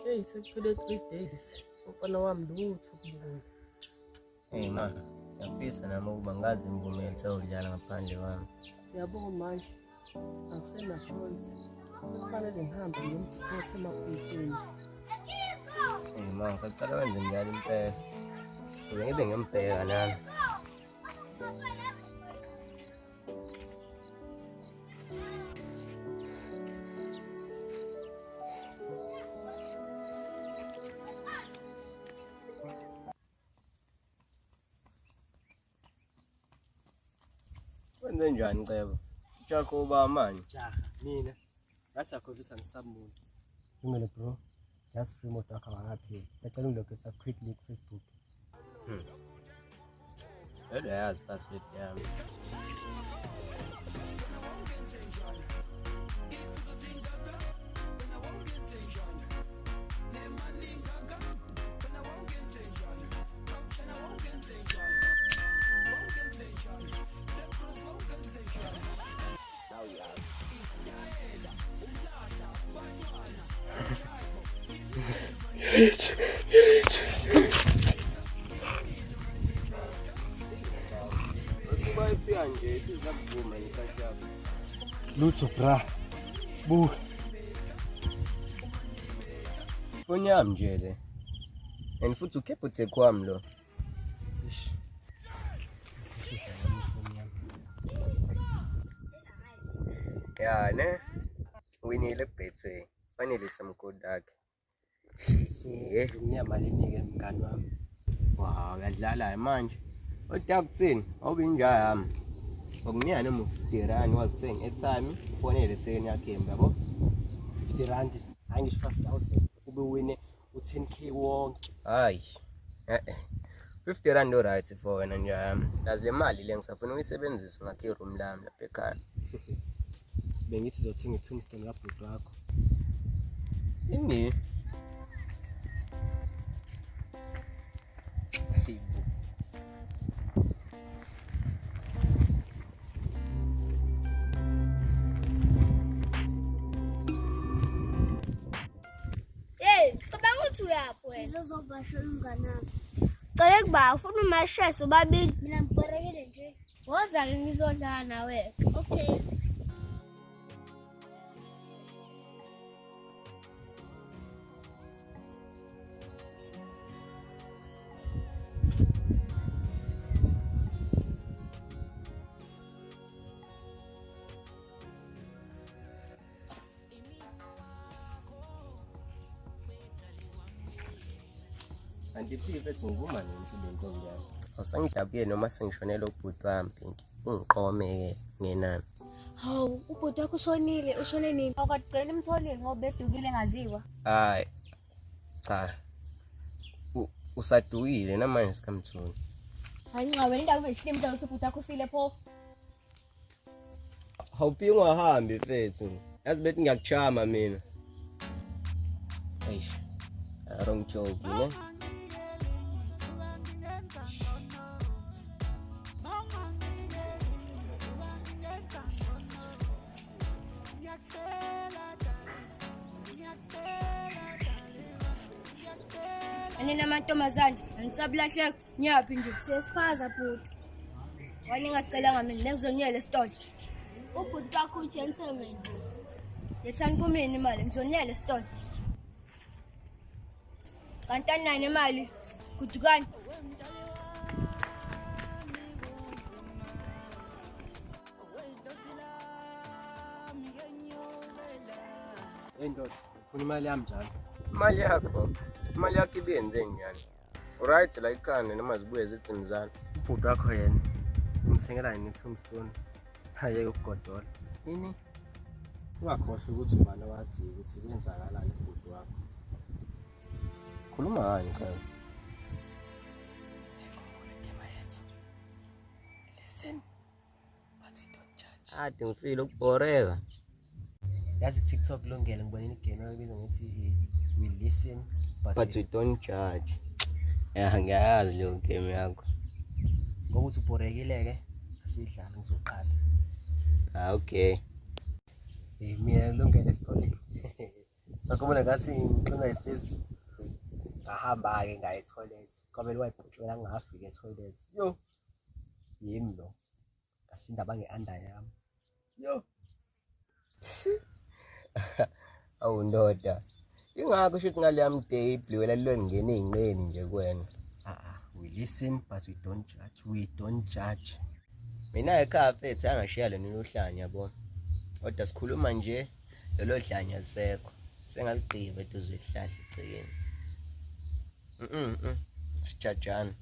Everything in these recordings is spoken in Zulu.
Hey, sekuphele 3 days. Umfana wami lutho kubuya. Hey ma, ngiyafisa nami ukuba ngazi ngivumele sewudlala ngaphandle kwami. Yabo manje angisena choice. Sekufanele ngihambe ngiyomripotha emaphoyiseni. Hey ma, ngisacela wenze njalo impela. Ukuze ngibe ngiyombheka nami. Wenze njani Cebo? Ujakho uba manje. Jaha, mina ngathi akhohlisa ngisamuntu. Lungile bro, just free imoto wakho awakapheli. Sacela ungilogisa quickly ku-Facebook. Vele uyayazi password yami. Rich, rich. Usuba ifika nje isizakuvuma ngenkathi yakho. Lutho bra. Buka. Ifoni yami nje le. And futhi ukhephuthekho wami lo. Ish. Ifoni yami. Ya ne? Winile ku-Betway. Finally some good luck. So, ngikunika malini ke mngani wami? Wow, uyadlala manje. Kodwa kuthini? Awube inja yami. Ngokunika noma R50 wakuthenga airtime, ufonele ethekeni yakhe yabo. R50, hayi ngisho 5000 ube wine u10K wonke. Hayi. Eh eh. R50 alright for wena nje yami. Yazi le mali le ngisafuna ukuyisebenzisa ngakhe iroom lami lapha ekhaya. Bengithi uzothenga i-tombstone kabhuti wakho. Ini? Hayibo. Hey, cabanga ukuthi uyaphi wena? Ngizozobashela umngane wami. Cela kuba ufuna umashesi ubabili. Mina ngibhorekile nje. Woza-ke ngizodlala nawe. Okay. Kanti phi mfethu ngivuma nini ukuthi ube intombi yami? Awusangidabuye noma sengishonele ubhuti wami Pinky. Ungiqome-ke ngenani. Hawu, ubhuti wakho ushonile, ushone nini? Awukagcina imtholile ngoba bedukile engaziwa. Hayi. Cha. Usadukile namanje sikamthuni. Hayi nca wena indaba isilima mntwana ukuthi ubhuti wakho ufile pho. Hawuphi ungahambi mfethu. Yazi bethi ngiyakuchama mina. Eish. Wrong joke, ne? Anina amantombazane, anisabulahleka, niyaphi nje? Siyasiphaza bhuti. Wani ningacelanga mina ngizoniyela esitolo. Ubhuti wakho ugentleman. Lethani kumina imali, ngizoniyela esitolo. Kanti aninayo imali? Gudukani. Hey ndoda, ufuna imali yami njalo. Imali yakho. Imali yakho ibiyenze njani? Right la ikhanda noma zibuye zithi mzala. Ubhuti wakho yena umthengela yini i-tombstone? Ayeke ukugodola. Ini? Ungakhohlwa ukuthi ubani owaziyo ukuthi kwenzakalani kubhuti wakho. Khuluma ngani cha? Khumbula igama yethu. Listen, but we don't judge. Ade ngifile ukubhoreka. Yazi ku-TikTok kulungele ngibonile igame ebizwa ngokuthi we listen but, But we don't judge. Ya ngiyayazi leyo game yakho. Ngoba uthi ubhorekile-ke asidlale ngizoqala. Ah okay. Mina kulungele esikoleni. Sakubona ngathi ngixinwa isisu. Ngahamba-ke ngaya e-toilet. Kwamele wayibhutshwela ngingafiki e-toilet. Yo, yimi lo. Ngasinda bange-under yami. Yo. Awu ndoda. Ingakho shuthi ngaleya mday ibliwe lalilongena ey'nqeni nje kuwena. Ah, we listen but we don't judge. We don't judge. Mina ekhaya mfethu angashiya lona uhlanya yabo. Kodwa sikhuluma nje lolo hlanya lisekho. Sengaligqiba eduze isihlahla egcekeni. Mhm. Sijajana.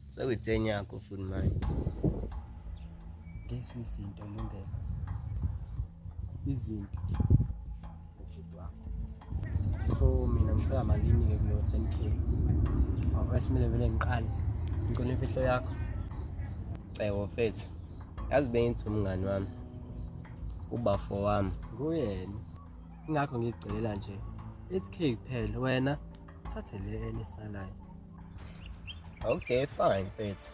Sewuyitheni yakho futhi manje. Ngesi izinto Lungelo. Izinto. Ubhuti wakho. So mina ngithola malini-ke kulo 10K? Awuthi kumele vele ngiqale. Ngicela imfihlo yakho. Cebo mfethu. Yazi bengithi umngani wami. Ubafo wami. Nguyena. Ingakho ngizicelela nje. 8K kuphela wena thathe le enye esalayo. Okay fine mfethu.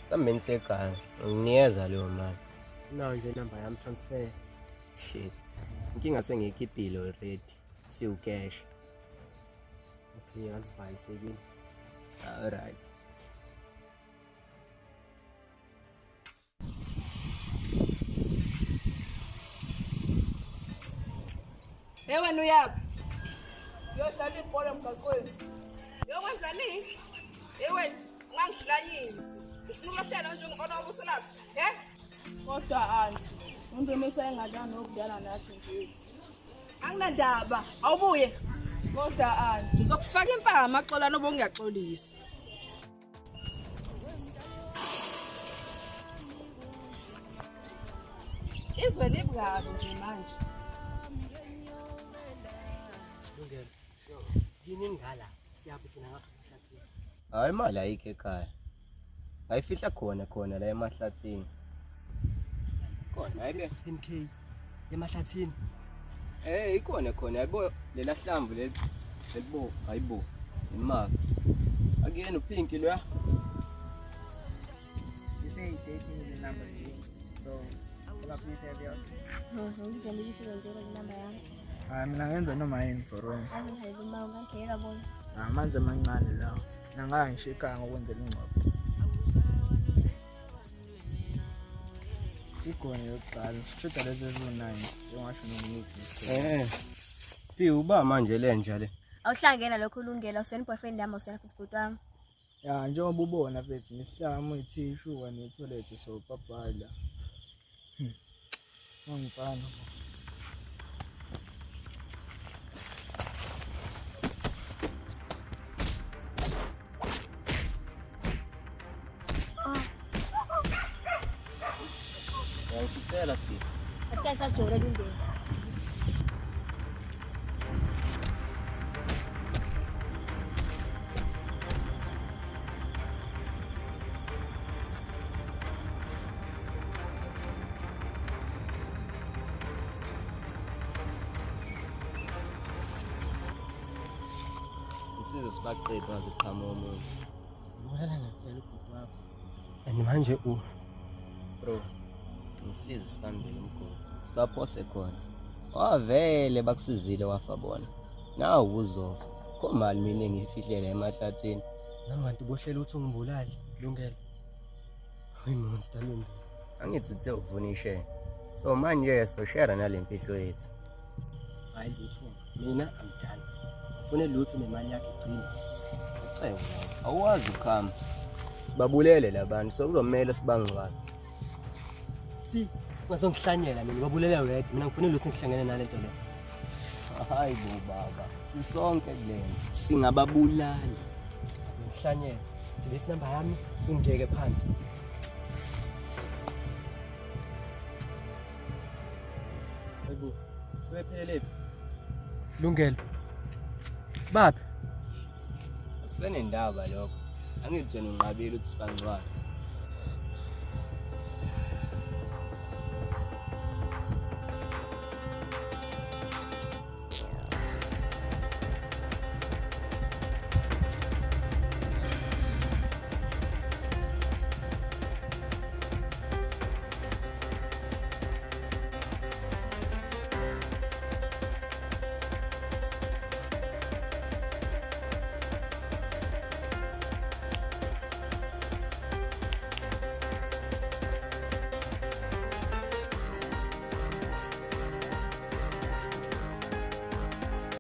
Sambeni sekhaya. Nginikeza leyo mali. Nayo nje inamba yami transfer. Shit. Inkinga sengiyikhiphile already. Siwu cash. Okay, azivalisekile. All right. Hey wena uyaphi? Uyodlala ibhola emgaqweni. Uyokwenzani? Hey wena, ungangihlanyisi. Ufuna ukulahlelwa nje umfana wabuselaphi? He? Kodwa anti, uNdumiso engadlanga nokudlala nathi nje. Anginandaba. Awubuye. Kodwa anti, Ngizokufaka impama Xolani oba ungiyaxolisa. Izwe libi kabi nje manje. Lungelo. Yini ngala? Siyaphi thina ngapha ehlathini? Hayi imali ayikho ekhaya. Ayifihla khona khona la emahlathini. Khona hayibe. 10K emahlathini. Eh ikhona khona yabo lela hlamvu leli lelibo hayibo. Imali. Akuyena uPinki loya. You say dating is a numbers game, so can I please have yours? Ngizomuyisebenzela inamba yami. Hayi mina ngenza noma yini for wena. Angihayi uma ungangena bona. Amanzi amancane lawo. Nangaya ngisho ekhaya ngokwenzela ingcwaba. Igone yokuqala, sishoda lezi eziwu-9, njengasho nongiphi. Eh. Pi uba manje lenja le. Awuhlangena lokho ulungela usena boyfriend yami usena futhi bhuti wami. Ya njengoba ubona mfethu nesihlamu, ithishu kanye nethoyilethi so bye-bye la. Mangifana. Ngiyakutshela Pi. Asike sajole lungelo. Isize sibaqede ngaziqhamuka umuntu. Ubulala ngempela ubhuti wakho. And manje u Bro, ngisize sibambele umgodi. Sibaphose khona. Wavele bakusizile wafa bona. Nawu uzofa. Kho mali mina engiyifihlela emahlathini. Nami kanti ubohlela ukuthi ungibulale, Lungelo. Uyi monster Lungelo. Angithi uthe ufuna ishare. So manje so share nale mfihlo yethu. Hayi lutho. Mina I'm done. Ufune lutho nemali yakhe igcine. Ucebo lapho. Awazi ukuhamba. Sibabulele labantu so kuzomela sibangcwabe. Si ungazongihlanyela mina ubabulele wedwa. Mina ngifune lutho ngihlangene nalento le. Hayi bo baba, sisonke kulento. Singababulali. Ngihlanyela. Delete number yami ungiyeke phansi. Hayibo, sebephelele phi? Lungelo. Baphi? Akusenendaba lokho. Angithi wena unqabile ukuthi sibangcwabe.